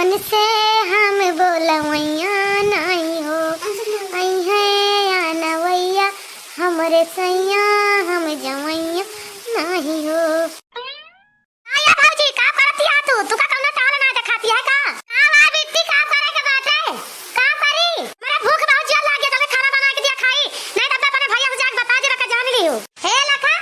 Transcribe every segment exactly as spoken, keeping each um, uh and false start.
मन से हम बोलवैया नाही हो, अइहै आनवैया हमरे सैया, हम जवैया नाही हो। आया भौजी, का करत हिया तू? तू का कौनो चाल ना देखाती है का? का बा बिट्टी, का करे के बाटे? का करी? हमरा भूख बहुत जोर लागे, चले खाना बना के दिया खाई, नहीं तो अपने भैया से जाके बता देबे का जान लिहू। हे लखा,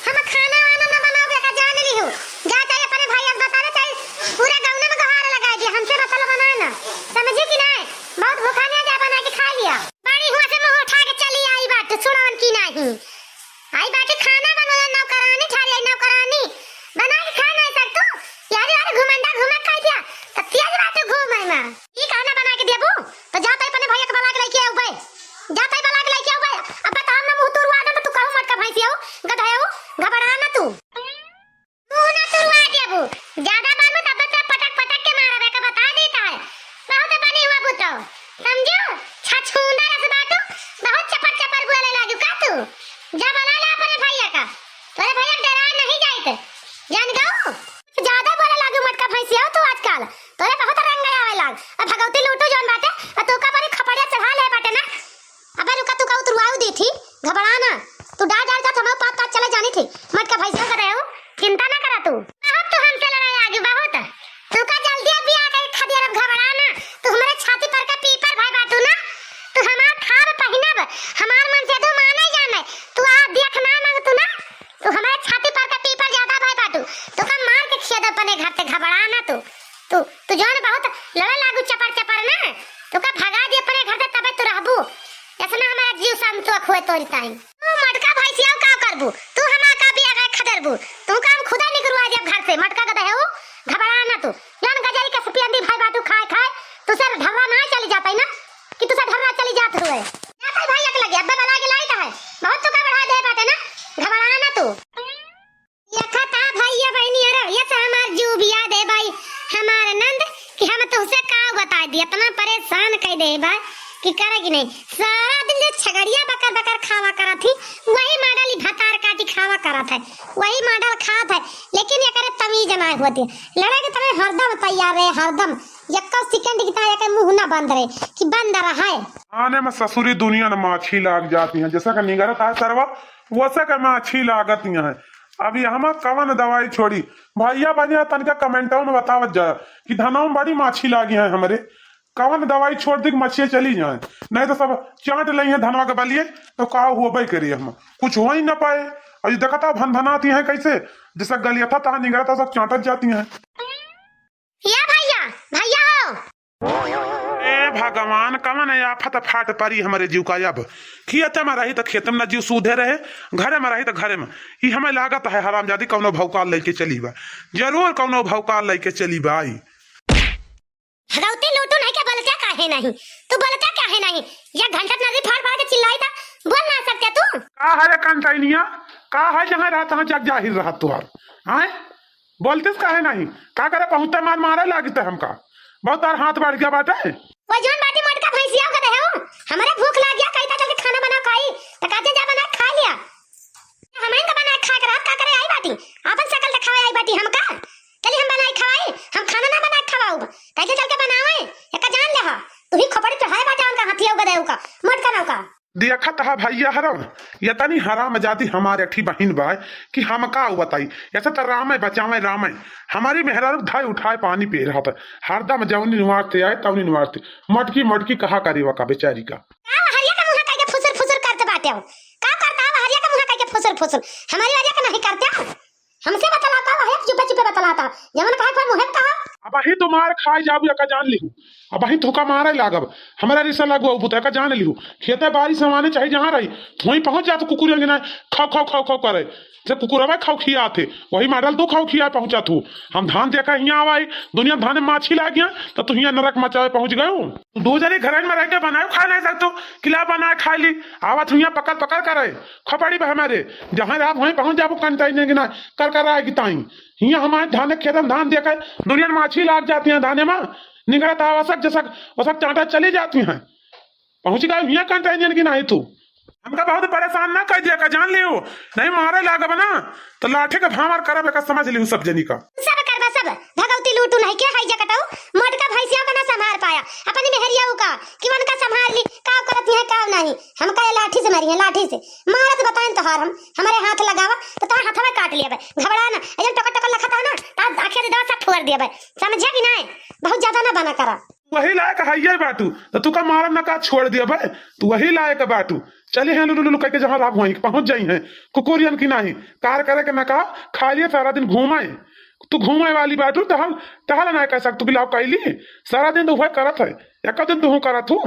हम खाना वाना न बनावे का जान लिहू। जा चाहे अपने भैया से बता दे, चाहे पूरे गाँव में गोहार लगाई दिया, हमसे बतल बनाए ना, समझी कि नहीं? बहुत भूखा नहीं, जा बना के खा लिया। बड़ी हुआ से मुँह उठा के चली आई बाटे, सुनवन की नहीं। आई बाटे खाना बनावे, नौकरानी झाड़ी आई, नौकरानी। बना के खा नहीं सकतू? यार, यार, घुमंडा घूमे खाई दिया, तो तेज बाटे घूमे में। ई खाना बना के देबू? तो जा तई अपने भैया के बला के लेके आऊ बे। जा तई बला के लेके आऊ बे। अब बता हम ना मुँह तुरवा दे तो तू कहू मटका भैंसी हो, गधा हो, घबरा ना तू। मुँह ना तुरवा देबू। ज्यादा बात मत, अब तो पटक पटक के मारबे का बता देता है। बहुत बनी हुआ बुतो। समझो? छछूंदर अस बाटू, बहुत चपर चपर बोले लागू का तू? जा बला ला अपने भैया का। तोरे भैया के डरा नहीं जाइत। जान गऊ? ज्यादा बोले लागू मटका भैंसी हो तू आजकल। तोरे बहुत रंग आवे लाग। अब भगवती लूटू जौन बाटे, अब तू का बड़ी खपड़िया चढ़ा ले बाटे ना। अबे रुका, तू का उतरवाऊ दी थी, घबरा ना। तू डाल डाल का तो हमारे पात पात चले जानी थी। मटका भैंसियों का रहे हो, चिंता ना करा तू। बहुत तू हमसे लड़ाई आगे बहुत। तू का जल्दी अब बियाह के खदिया अब घबरा ना। तू हमारे छाती पर का पीपर भाई बाटू ना। तू हमार खाब पहिनब, हमार मन से तू माने जाने। तू आ देख ना मांग तू ना। तू हमारे छाती पर का पीपर ज्यादा भाई बाटू। तू का मार के खेद अपने घर से, घबरा ना तू। तू, तू जौन बहुत लड़े लागू चपर चपर ना, तू का भगा दी अपने घर से, तबे तू रहबू। ऐसा ना हमारा जीव संतोष हुए तोरी ताई। तू मटका भैंसिया का करबू, तू हमार का बिया गए खदेरबू, तू का हम खुदा निकरवा दिया घर से, मटका गदहे हो, घबरा ना तू। जौन गजरी के सुपियंदी भाई बाटू खाए खाए, तू से ढर्रा ना चली जाता है ना, कि तू से ढर्रा चली जात हुए। जाता है भाई एक लगे, अब्बे बला के लाई है, बहुत तू का बढ़ा दे बाटे ना, घबरा ना तू। यखा ता भैया बहिनी अरे, ये से हमार जीव बिया दे भाई, हमार नंद, कि हम तुहसे का बताई दी, इतना परेशान कइ दे भाई, कि करे कि नहीं। सारा दिन जो छगड़िया बकर बकर खावा करत ही, वही मॉडल ही भतार काटी खावा करत है, वही मॉडल खात है, लेकिन ये करे तमीज ना होती। लड़े के तमे हरदम तैयार रहे, हरदम। यक्को सेकंड की तरह के मुंह ना बंद रहे, कि बंद रहा है। आने में ससुरी दुनिया न माछी लाग जाती हैं, जैसा कि निगरत है सरवा, वैसा के माछी लागत ही हैं। अब ये हम कवन दवाई छोड़ी? भैया बनिया तनिका कमेंटों में बतावत जा कि धनों में बड़ी माछी लागी है हमरे। कवन दवाई छोड़ दी कि मछिया चली जाए, नहीं तो सब चाट लई है धनवा के बलिए, तो का होबे करी हम, कुछ हो ही ना पाए। और ये देखता भन भनाती हैं कैसे, जैसा गलिया था तहाँ निगरा था सब चाटत जाती हैं। या भैया, भैया हो। ए भगवान, कवन आफत फाट परी हमरे जीव का अब। खेते में रही त खेते में न जीव सूधे रहे, घरे में रही त घरे में। ई हमें लागत है हरामजादी कौनो भौकाल लेके चली बा, जरूर कौनो भौकाल लेके चली बा आई। भगवती लूटू नहीं के बोलते काहे नहीं, तू बोलते काहे नहीं? या घंटा नदी फाड़ फाड़ के चिल्लाई था, बोल ना सकते तू? का है रे कंटैनिया, का है जहाँ रहत, तहाँ जग जाहिर रहत तुहार, आए? बोलतिस काहे नहीं? का करे पहुँचते मार मारे लागित है हमका। बहुत तार हाथ बढ़ गया बाटे। वो जौन बाटी मोटका भैंसिया का दे हो, हमरे भूख लाग गया, कही था चल के खाना बना खाई, त कहते जा बना खा लिया। हमरे का बना खा के रात का करे आई बाटी, आपन शकल दिखावे आई बाटी हमका। चली हम बनाई खवाई, हम खाना ना बना के खवाऊब, कहते चल के बनावे, एका जान ले हा, तू ही खोपड़ी चढ़ाए बाटे उनका हथिया का दे का, मोटका ना का। देखत हा भैया हरम, यतनी हरामजादी हमार एक ठी बहिन बाय कि हम का बताई। ऐसे त रामे बचावे रामे, हमारी मेहरारू धाय उठाए पानी पी रहत है, हरदम जौनी निवारते आए तौनी निवारते, मटकी मटकी कहा करी वका बेचारी का। का हरिया का मुँह कइके फुसुर फुसुर करत बाटे हो? का करता है हरिया का मुँह कइके फुसुर फुसुर? हमारी हरिया का नहीं करते हो? हमसे बतलाता है, चुपे चुपे बतलाता। जवन कहे कोई मुँहे में कहा। अबही तुम्हार खाए जाबू, एका जान लिहू। अबही थूका मारे लागब। हमरा रिसा लागू, अब एका जान लिहू। खेते बारी समाने चाहे जहाँ रही, थोई पहुँच जात कुकुर अंगना, खाओ, खाओ, खाओ, खाओ करे। जब कुकुरवा खाओ खियात है, वही मॉडल तू खाओ खिया पहुँचा थू। हम धान देखा हियाँ आवाई, दुनिया धान में माछी लाग गया, तो तू हियाँ नरक मचावे पहुँच गयो। तू दो जने घर में रह के बनाए खा नहीं सकतू, किला बनाए खा ली, आवा थू हियाँ पकड़ पकड़ करे। खपड़ी बा हमारे, जहाँ आप वहीं पहुँच जाबू, कंटाई नहीं गिना, कर कर आएगी ताई। हियाँ हमारे धान खेत में धान देकर दुनिया में माछी लाग जाती हैं धाने में, निगरत आवसक जसक वसक चांटा चली जाती हैं। पहुँच गए हियाँ कंटाई नहीं गिना है तू। हमका बहुत परेशान ना कर दिया का, जान लियो, नहीं मारे लागब ना, तो लाठे के भामार करब, एका समझ लियो सब जनी का। सब करबा सब, भगवती लूटू नहीं के हाई जकटऊ, मोटका भैंसिया से मारत बताइन तोहार हम, हमरे हाथ लगावा तो तोहार हाथवा काट लिया बे। घबरा ना, एकदम टोकर टोकर लखत है ना, तार आँखें दे दवा सब फुअर दिया बे। समझे कि नहीं? बहुत ज्यादा ना बना करा। वही लायक है ये बाटू, तो तू का मारब ना का छोड़ दिया बे? तू वही लायक बाटू। चली हैं लुलु लुलु करके जहाँ राम वहीं पहुँच जाई हैं। कुकुरियन की नहीं, कार करे के ना का, खाली सारा दिन घूमे। तू घूमे वाली बाटू, टहल, टहल ना कर सक, तू बिलाव कैली। सारा दिन तो वह करत है, एक दिन तू हूँ करत हूँ।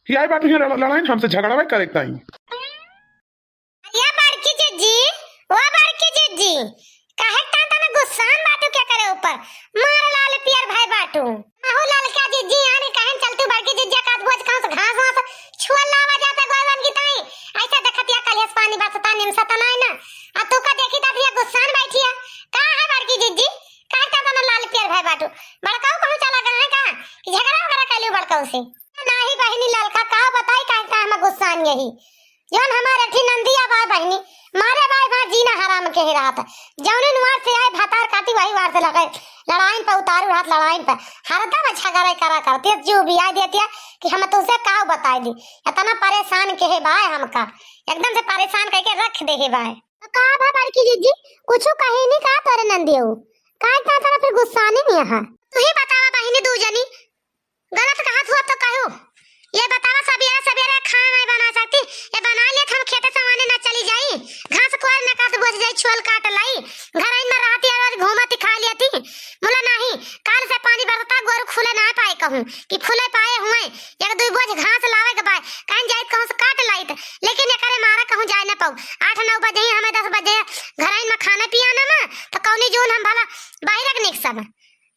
कि आई बाटू यहाँ लड़-, लड़ाई हमसे झगड़ा करे के ताई। अरे बड़की जिज्जी, ओ बड़की जिज्जी, काहे ता तना गुस्सान बाटू के करे ऊपर? मार लाल पियर भाई बाटू। अहो ललका जिज्जी, आने कहन चल तू बड़की जिज्जी का बोझ कहूँ से घास वास छुअल लावा जाता गोरवन की ताई। ऐसा देखत या कल पानी बरसता निमसता नहीं ना। आ तू का देखी दादी या गुस्सान बैठी है। का है बड़की जिज्जी? काहे ता तना लाल पियर भाई बाटू? बड़काऊ कहूँ चला गए हैं का? कि झगड़ा वगैरह कैलू बड़काऊ से? नाही बहिनी ललका का बताई काहे ता हम गुस्सान यही। जौन हमारे अठी नंदिया बाय बहिनी, मारे बाय बाय जीना हराम के ही रहत। जौने वार से आए भतार काटी वही वार से लगे। लड़ाइन पे उतारू रहत लड़ाइन पे। हरदम झगड़े करा करती है, जो भी आ देती है कि हम तुझसे का बताई दी। इतना परेशान के है बाय हमका। एकदम से परेशान करके रख दे है बाय। तो का भा बड़की जिज्जी, कुछ कही नहीं का तोरे नंदियो? का इतना तरह फिर गुस्सा नहीं है? तू ही बतावा बहिनी दू जनी, गलत कहत हुआ तो कहू। ये बतावा, सबेरे सबेरे खाना नहीं बना सकती? ये बना लेत हम खेते सवाने ना चली जाई, घास कुआर न काट बोझ जाई, छुअल काट लाई, घर में रहती है, रोज घूमती खा लेती। मुला नहीं, काल से पानी बरसता, गोरू खुले ना पाए कहूँ कि खुले पाए हुए, एक दो बोझ घास लावे के बाय, कहीं जाइत कहूँ से काट लाइत, लेकिन एकरे मारा कहूँ जाए ना पाऊ। आठ नौ बजे ही हमें दस बजे घर में खाना पियाना में, तो कौनी जून हम भला बाहर के निक सब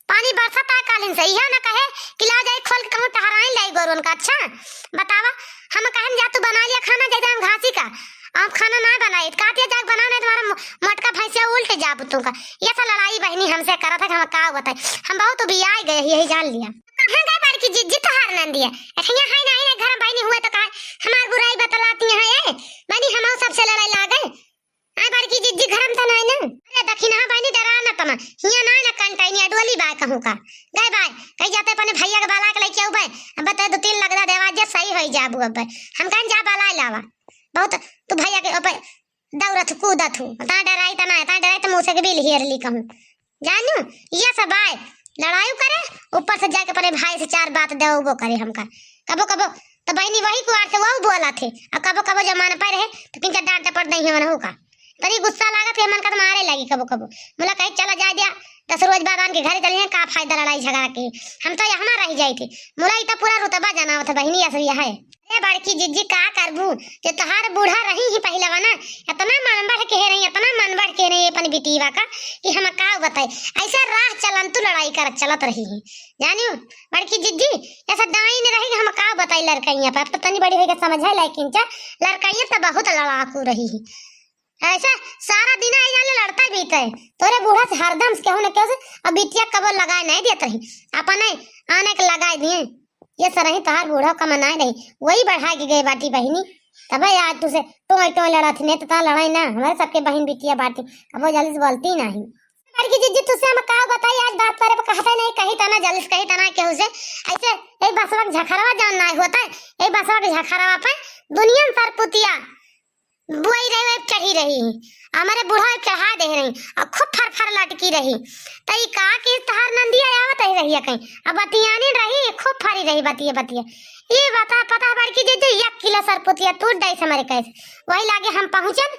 पानी बरसत है कालिन से, इहो न कहे कि लाओ जाई खोल के कहूँ टहराइन लाई गोरुन का। अच्छा बतावा, हम कहन जा तू बना लिया खाना, जैसे हम घासी का, हम खाना ना बनाई, कहती है जाके बनाओ, नहीं तुम्हारा मो-, मोटका भैंसिया उल्ट जाब तू का। ये सब लड़ाई बहिनी हमसे करत है कि हम का बताई, हम बहुत उबियाई गए, यही जान लिया। कहाँ गए बड़की जिज्जी तोहार नंदिया? अठिया है नहीं ना घर में बहिनी हुए तो कहे हमार बुराई बतलाती है, ए बहिनी हम सबसे लड़ाई लागे। आ बड़की जिज्जी घर में तो नहीं ना। अरे दखिना बहिनी डरा ना तमा। हिया ना ना कंटाई नहीं अडोली बाय कहूँ का। गए बाय, कही जाते अपने भैया के बाला के लेके आऊ बाय। अब बता दो तीन लगदा देवा जे सही होई जाबू अब। हम कहन जा बाला लावा। बहुत तू भैया के ऊपर दौड़त हूँ, कूदत हूँ। ता डराई ता ना, ता डराई ता मुँह से के बिल हेर ली कहूँ। जानू, ये सब आए, लड़ाई करे, ऊपर से जाके अपने भाई से चार बात देवो करे हमका। कबो कबो तो बहिनी वही कुआर से वहू बोला थे, और कबो कबो जब मन पे रहे तो किनका डांट डपट नहीं है मनहू का। तनी गुस्सा लागत है, मन का तो मारे लगी कबो कबो। मुला कहे चला जाए दिया, दस रोज बाद आन के घरे चली हैं, का फायदा लड़ाई झगड़ा के, हम तो यहाँ रह जाए थे। मुला ई तो पूरा रुतबा जनावत है बहिनी, असली है। अरे बड़की जिज्जी का करबू, जे तोहार बूढ़ा रही ही पहिलवा ना, इतना मन बढ़ के रही, इतना मन बढ़ के रही अपन बिटीवा का कि हम का बताई। ऐसा राह चलन तू लड़ाई करत चलत रही ही, जानियो बड़की जिज्जी, ऐसा डाइन रही कि हम का बताई लड़कइया पर। अब तो तनी बड़ी होई के समझ है, लेकिन चा लड़कइया तो बहुत लड़ाकू रही ही। ऐसा सारा दिन आई जाले लड़ता बीते, तोरे बूढ़ा से हरदम से केहू न केहू से अब बिटिया कबो लगाए नहीं देत रही, अपने आने के लगाए दिए। ये सरही तोहार बूढ़ा का मनाए नहीं, वही बढ़ा के गए बाटी बहिनी। तबे आज तुसे टोय टोय लड़त ही, नहीं तो ता लड़ाई ना, हमारे सबके बहिन बिटिया बाटी, अब वो जल्दी से बोलती नहीं। बड़की जिज्जी तुसे हम का बताई, आज बात परे पे कहते नहीं, कही तना जल्दी से, कही तना केहू से। ऐसे ए बसवा के झखरवा जान ना होता है, ए बसवा के झखरवा पे दुनिया में सरपुतिया बोई रही, वही चढ़ी रही, हमारे बूढ़ा चढ़ा दे रही और खूब फर फर लटकी रही। तो ई का कि तोहार नंदिया आवत ही रही कहीं, अब बतियानी रही, खूब फरी रही बतिया बतिया। ये बता पता है बड़की जिज्जी, एक किलो सरपुतिया टूट जाई से हमारे कैसे। वही लागे हम पहुँचन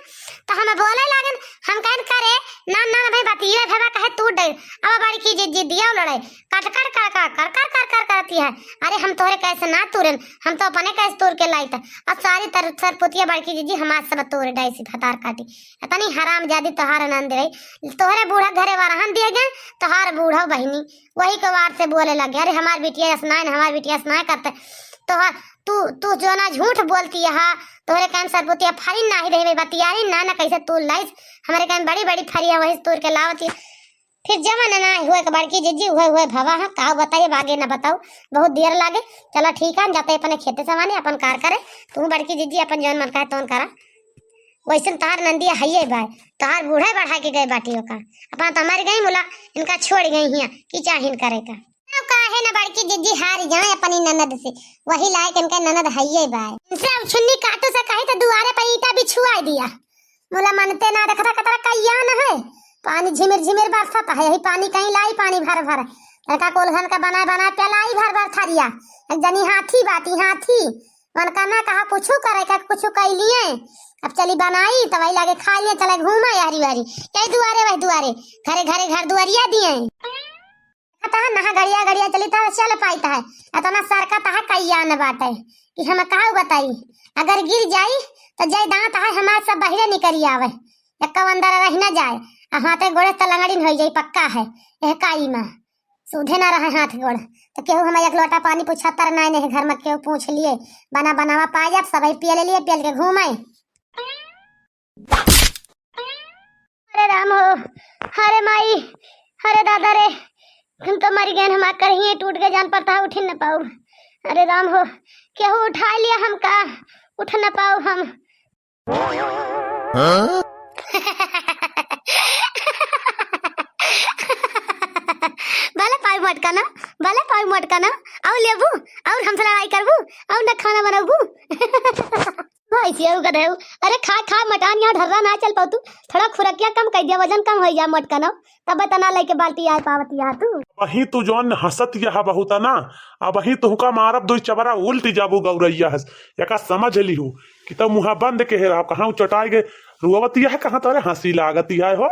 तो हमें बोले लागन, हम कहन करे ना ना भाई बतिया भेबा कहे टूट जाई। अब बड़की जिज्जी दिया लड़ाई, कट कट कर कर कर कर कर कर करती है। अरे हम तोहरे कैसे ना तूरन, हम तो अपने कैसे तूर के लाई था। और सारी तर सरपुतिया बड़की जिज्जी हमार सब तोरे डाई से भतार काटी। इतनी हराम जादी तोहार आनंद रही, तोहरे बूढ़ा घरे वरहन दिए गए, तोहार बूढ़ा बहिनी वही के वार से बोले लगे, अरे हमार बिटिया असनाए न, हमार बिटिया असनाए करते। तोहार तू तू जो ना झूठ बोलती है, तोहरे कहन सरपुतिया फरी ना ही रही, बतियारी ना ना कैसे तू लाइस, हमारे कहन बड़ी बड़ी फरिया वही तोड़ के लावती। फिर जवन ना हुए के बड़की जिज्जी हुए हुए भवा है, का बताइए, आगे ना बताओ, बहुत देर लागे। चला ठीक है, हम जाते अपने खेते सवाने, अपन कार करे, तू बड़की जिज्जी अपन जवन मन कहे तवन करा। वैसन तोहार नंदिया हइये बाय, तोहार बूढ़े बढ़ा के गए बाटी ओका। अपना तो मर गई मुला, इनका छोड़ गई हिया, कि चाहिन करे का। अब काहे ना बड़की जिज्जी हार जाए अपनी ननद से, वही लायक इनका ननद हइये बाय। इनसे अब छुन्नी काटू से कही तो दुआरे पर ईंटा बिछुआ दिया। मुला मनते ना, देखता कतरा कइयान है। पानी झिमिर झिमिर बरसत है, यही पानी कहीं लाई पानी भर भर। लड़का कोलघन का बनाए बनाए पिलाई भर भर थरिया। एक जनी हाथी बाटी हाथी। मन का ना कहा कुछ करे का कुछ कैलिए। अब चली बनाई तो वही लागे खा लिए, चले घूमे यारी वारी। यही दुआरे वही दुआरे, घरे घरे घर दुआरिया दिए। कहा नहा गड़िया गड़िया चली तो चल पाइत है। अतना सरकत है कइयान बाटे कि हम काहू बताई। अगर गिर जाई तो जय दांत है हमार सब बहिरे निकरी आवे, एक्को अंदर रह न जाए। आ हाथे गोड़े त लंगड़िन होइ जाई पक्का है। एह काई में सूधे ना रहे हाथ गोड़। तो केहू हम एक लोटा पानी पूछा तर ना नहीं घर में केहू पूछ लिए। बना बनावा पाए जात सबै पियल लिए पियल के घूमे। अरे राम हो, अरे माई, अरे दादा रे, हम तो मर गए, हमार करहिए टूट के जान पड़ता है, उठ ही न पाऊ। अरे राम हो, केहू उठा लिया हमका, उठ न पाऊ हम। हाँ? भले पाई मटका ना, भले पाई मटका ना, आउ लेबू, और हमसे लड़ाई करबू, और न खाना बनबू। भाई से गधेऊ, अरे खा खा मटान, यहाँ ढर्रा ना चल पाऊ तू, थोड़ा खुरकिया कम कर दिया, वजन कम हो जा मटका ना, तब तना लेके बाल्टी आए पावत यहाँ तू। वही तू जौन हंसत यह बहुत ना, अब वही तुहका मारब दो चबरा उल्ट जाबू गौरैया हंस, एका समझ लिहू कि तब मुँहा बंद के रहा, कहाँ चटाई गए, रुआवत यह कहाँ तोरे हंसी लागत यह हो।